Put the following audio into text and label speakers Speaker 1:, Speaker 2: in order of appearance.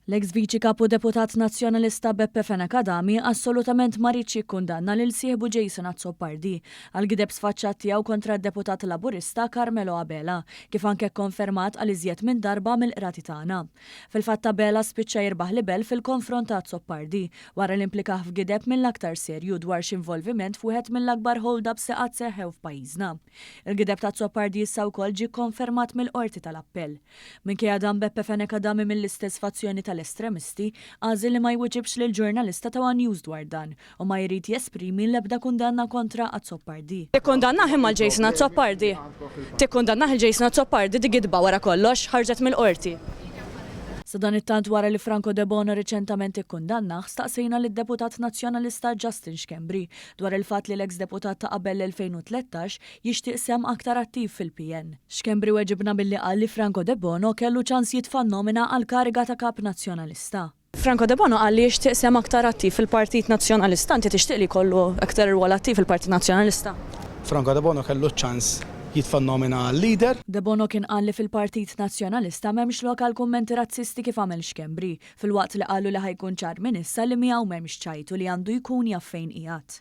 Speaker 1: L-eks Viċi Kap u Deputat Nazzjonalista Beppe Fenech Adami assolutament ma riedx jikkundanna lil sieħbu Jason Azzopardi għall-gideb sfaċċat tiegħu kontra d-Deputat Laburista Carmelo Abela, kif anke kkonfermat għal iżjed minn darba mill-qrati tagħna. Fil-fatt Abela spiċċa jirbaħ libell fil-konfront ta' Azzopardi wara li implikah f'gideb mill-aktar serju dwar x'involviment f'wieħed mill-akbar hold-ups li qatt seħħew f'pajjiżna. Il-gideb ta' Azzopardi issa wkoll ġie kkonfermat mill-Qorti tal-Appell. Minkejja dan Beppe Fenech Adami mill-istess fazzjoni tal-estremisti għażel li ma jwiġibx lill-ġurnalista ta' one News dwar dan u ma jrid jesprimi l-ebda kundanna kontra Azzopardi.
Speaker 2: Tikkundannah imma l-Jason Azzopardi? Tikkundannah il-Jason Azzopardi? Di gidba wara kollox, ħarġet mill-Qorti.
Speaker 1: Sadanittant wara li Franco Debono riċentament ikkundannah, staqsejna lid-Deputat Nazzjonalista Justin Schembri dwar il-fatt li l-eks deputat ta' qabel l-2013 jixtieq sehem aktar attiv fil-PN. Schembri weġibna billi qal li Franco Debono kellu ċans jitfa' n-nomina għall-kariga ta' Kap Nazzjonalista.
Speaker 2: Franco Debono qal li jixtieq sehem aktar attiv fil-Partit Nazzjonalista. Inti tixtieq li jkollu aktar irwol attiv fil-Partit Nazzjonalista?
Speaker 3: Franco Debono kellu ċ-ċans jitfa' n-nomina għal leader.
Speaker 1: Debono kien qal li fil-Partit Nazzjonalista m'hemmx lok għal kummenti razzisti kif għamel Schembri, filwaqt li qalu li ħa jkun ċar minn issa li miegħu m'hemmx ċajt u li għandu jkun jaf fejn qiegħed.